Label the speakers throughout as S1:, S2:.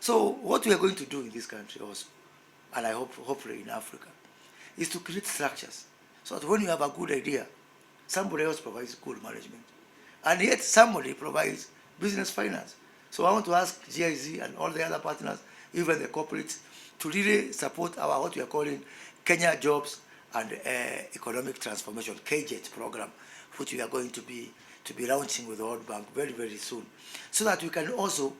S1: So what we are going to do in this country also, and I hope hopefully in Africa, is to create structures so that when you have a good idea, somebody else provides good management. And yet somebody provides business finance. So I want to ask GIZ and all the other partners, even the corporates, to really support our what we are calling Kenya Jobs and Economic Transformation, KJET program, which we are going to be launching with the World Bank very, very soon, so that we can also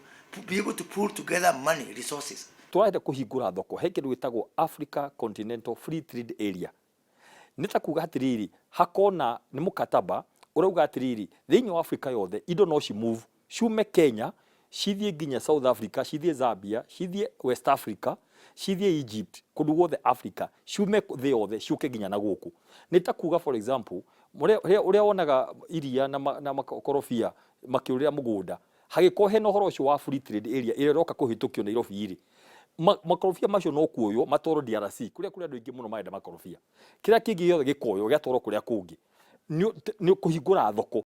S1: be able to pull together money, resources.
S2: Tũrenda kũhingũra thoko he kĩndũ gĩtagwo Africa Continental Free Trade Area. Nĩ ta kuga atĩrĩrĩ, hakona nĩ mũkataba ũrauga atĩrĩrĩ, thĩinĩ wa Africa yothe indo no ci move ciume Kenya cithiĩ nginya South Africa, cithiĩ Zambia, cithiĩ West Africa, cithiĩ Egypt, kũndũ guothe Africa, ciume thĩ yothe ciũke nginya na gũkũ. Nĩ ta kuga, for example, ũrĩa wonaga iria na makorobia makĩũrĩra mũgũnda, hagĩkorwo hena ũhoro ũcio wa free trade area ĩrĩa ĩroka kũhĩtũkio Nairobi rĩ, makorobia macio no kuoywo matwarwo DRC kũrĩa andũ aingĩ mũno marenda makorobia. Kĩrĩa kĩngĩ gĩothe gĩkoywo gĩatwarwo kũrĩa kũngĩ, nĩ kũhingũra thoko.